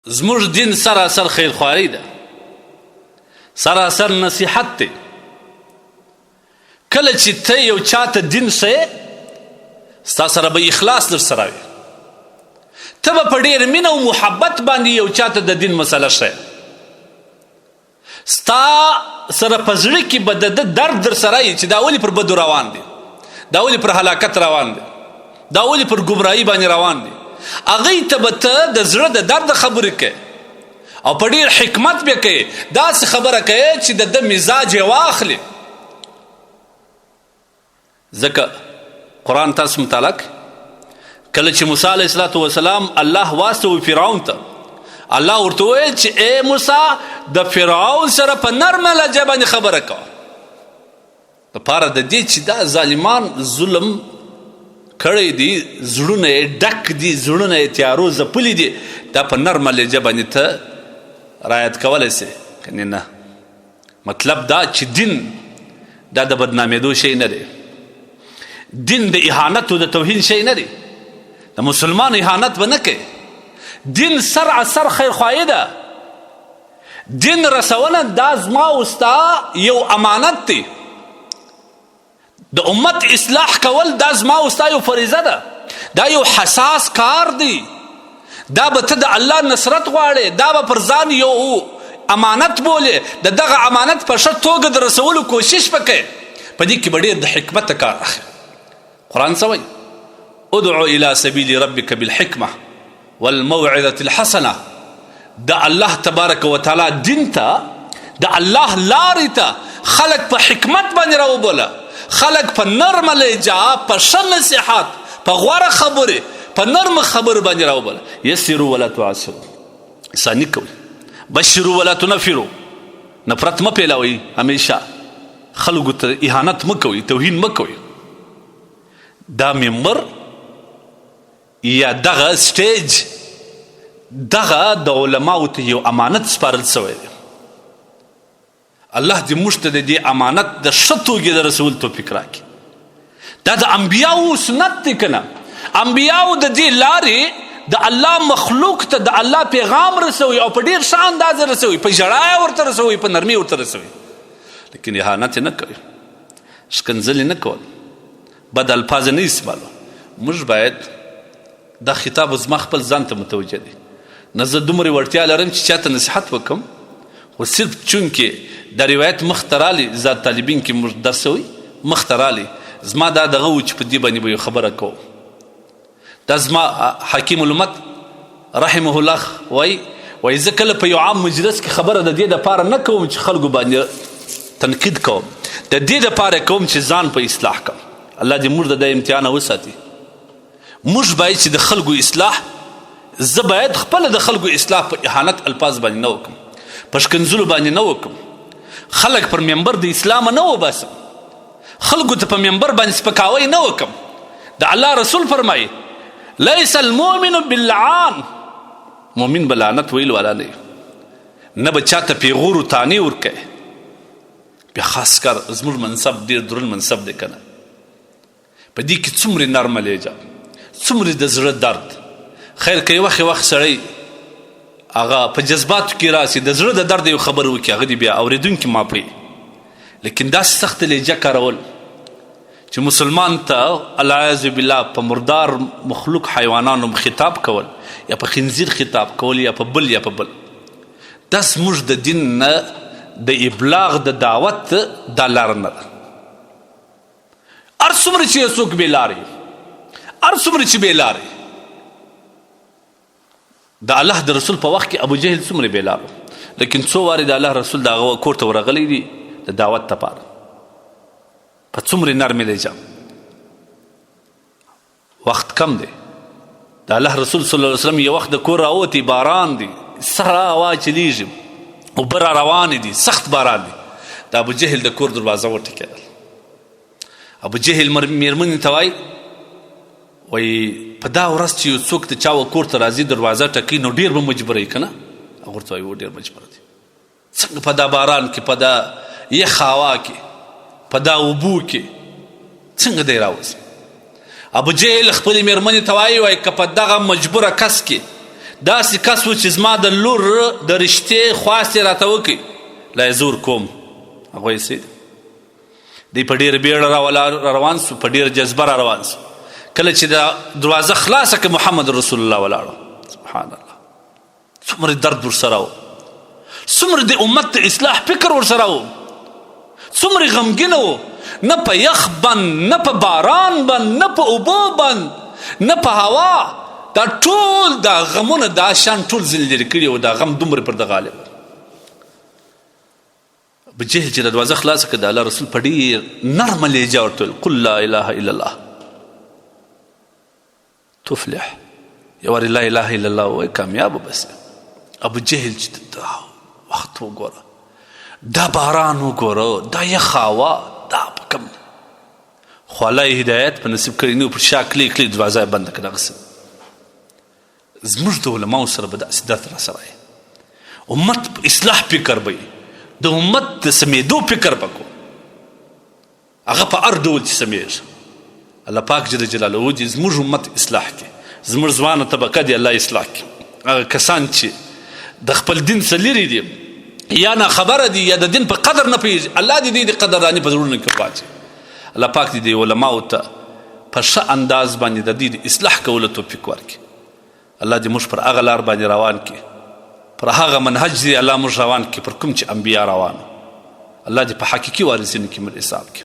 زموږ دین سراسر خیرخواهي ده، سراسر نصیحت دی. کله چې ته یو چاته دین ښیې، ستا سره به اخلاص در سره وي، ته به په ډېر مینه او محبت باندې یو چاته د دین مسله ښیې، ستا سره په زړه کې به د ده درد در سره وي چې دا ولې پر بدو روان دی، دا ولې پر هلاکت روان دی، دا ولې پر ګمراهي باندې روان دی. هغوی ته به ته د زړه د درد خبرې کوې او په ډېر حکمت به کوې، داسې خبره کوې چې د ده مزاج یې واخلي. ځکه قرآن تاسو مطالعه کړئ، کله چې موسی علیه الصلاة والسلام الله واستوي فرعون ته، الله ورته وویل چې ای موسی د فرعون سره په نرمه لهجه باندې خبره کوه، لپاره د دې چې دا ظالمان ظلم کړی دی، زړونه یې ډک دي، زړونه یې تیارو ځپلي دي، دا په نرمه لهجه باندې ته رعایت کولی سې کنې نه. مطلب دا چې دین دا د بدنامېدو شی نه دی، دین د اهانت او د توهین شی نه دی، د مسلمان اهانت به نه کوي. دین سر اثر خیرخواهي ده، دین رسونه دا زما او ستا یو امانت دی، د امت اصلاح کول دا زما او ستا یو فریضه ده، دا یو حساس کار دی، دا به ته د الله نصرت غواړې، دا به پر ځان یو امانت بولې، د دغه امانت په ښه توګه د رسولو کوشش وکړې، په دې کې به ډېر د حکمت کار اخلي. قرآن څه وایي؟ ادعو الى سبیل ربک بالحکمه والموعظه الحسنه. د الله تبارک وتعالی دین ته، د الله لارې ته خلک په حکمت باندې راوبوله، خلک په نرمه لهجه، په ښه نصیحت، په غوره خبرې، په نرمه خبرو باندې راوبوله. یسرو ولا تعسرو، اساني کوئ. بشرو ولا تنفرو، نفرت مه پیلاوئ، همیشه خلکو ته اهانت مه کوئ، توهین مه کوئ. دا منبر یا دغه سټیج دغه د علماو ته یو امانت سپارل شوی دی. الله دې موږ ته د دې امانت د ښه توګې د رسول توفیق راکړي. دا د انبیاو سنت دی که نه؟ انبیاو د دې لارې د الله مخلوق ته د الله پیغام رسوي او په ډېر ښه انداز رسوي، په ژړا یې ورته رسوي، په نرمي ورته رسوي، لیکن اهانت یې نه کوي، ښکنځل یې نه کول، بد الفاظ نه استعمالو. موږ باید دا خطاب زما خپل ځان ته متوجه دی، نه زه دومره وړتیا لرم چې چاته نصیحت وکم، خو صرف چونکې دا روایت مخ ته رالی، زاد طالبین کې موږ درس وي مخ ته رالی، زما دا دغه و چې په دې باندې به یو خبره کوم. دا زما حکیم الامت رحمه الله وای، وای زه کله په یو عام مجلس کې خبره د دې لپاره نه کوم چې خلکو باندې تنقید کوم، د دې لپاره کوم چې ځان په اصلاح کوم. الله دې موږ د امتحان وساتي. موږ باید چې د خلکو اصلاح، زه باید خپل د خلکو اصلاح په اهانت الفاظ باندې نه وکم، په ښکنځلو باندې نه وکم، خلک پر منبر د اسلام نه وباسم، خلکو ته په منبر باندې سپکاوی نه وکم. د الله رسول فرمایي لیس المؤمن باللعان، مؤمن به لعنت ویل والا نه، نه به چاته پیغور او تانې ورکوي. بیا خاص کر زموږ منصب ډېر درون منصب دی که نه، په دې کې څومره نرمه لهجه، څومره د زړه درد. خیر که یو وخت وخت سړی هغه په جذباتو کې راسي، د زړه د درد یو خبره وکړي، هغه دې بیا اورېدونکي معافوي، لیکن داسې سخته لهجه کارول چې مسلمان ته العیاذ بالله په مردار مخلوق حیوانانو خطاب کول، یا په خنزیر خطاب کول، یا په بل یا په بل، دا زموږ د دین نه د ابلاغ د دعوت دا لار نه ده. هر څومره چې یو څوک بې لارې، هر څومره چې بې لارې، د الله د رسول په وخت کې ابو جهل څومره بې لارو، لیکن څو وارې د الله رسول د هغه کور ته ورغلی دی د دعوت لپاره، په څومره نرمې لهجه. وخت کم دی، د الله رسول صلی الله علیه وسلم یو وخت د کور راوتی، باران دی، سره هوا چلیږي، اوبه را روانې دي، سخت باران دی، د ابو جهل د کور دروازه وټکېدل. ابو جهل میرمنې ته وایي، وایي په دا ورځ چې یو څوک د چا و کور ته راځي دروازه ټکوي نو ډېر به مجبوروي که نه؟ هغه ورته وایي، ډېر مجبور دی، څنګه په دا باران کې، په دا یخ هوا کې، په دا اوبو کې څنګه دی راوځي؟ ابو جهل خپلې میرمنې ته وایي، وایي که په دغه مجبوره کس کې داسې کس و چې زما د لور د رشتې خواست یې راته وکړي، لا یې زور کوم. هغه یې سید دی په ډېره بیړه را روان سو، په ډېره جذبه را روان سو. کله چې دا دروازه خلاصه کړه، محمد رسول الله ولاړو. سبحان الله، څومره درد ورسره و، څومره د امت د اصلاح فکر ورسره و، څومره غمګین و. نه په یخ بند، نه په باران بند، نه په اوبو بند، نه په هوا، دا ټول دا غمونه دا شان ټول ځینې لرې کړي او دا غم دومره پر د غالب. ابو جهل چې د دروازه خلاصه کړه، د الله رسول په ډېر نرمه لهجه ورته وویل، قل لا اله الا الله تفلح. یو وارې لا اله الا الله ووایه، کامیاب به سې. ابو جهل چې دا وخت وګوره، دا باران وګوره، دا یخه هوا، دا په کوم، خو الله یې هدایت په نصیب کړی نه، پر شا کلی کلی دروازه یې بنده کړه. دغسې زموږ د علماو سره به داسې درد را سره امت په اصلاح فکر به، د امت د سمېدو فکر به کو، هغه په هر ډول چې سمېږي. الله پاک جل جلاله دې زموږ امت اصلاح کړي، زموږ ځوانه طبقه دې الله اصلاح کړي. هغه کسان چې د خپل دین څخه لرې دي یا نه خبره دي یا د دین په قدر نه پوهېږي، الله دې دې د قدرداني په زړونو کې واچوي. الله پاک دې د علماو ته په ښه انداز باندې د دې د اصلاح کولو توفیق ورکړي. الله دې موږ پر هغه لار باندې روان کړي، پر هغه منهج دې الله موږ روان کړي پر کوم چې انبیا روان. الله دې په حقیقي وارثینو کې موږ حساب کړي.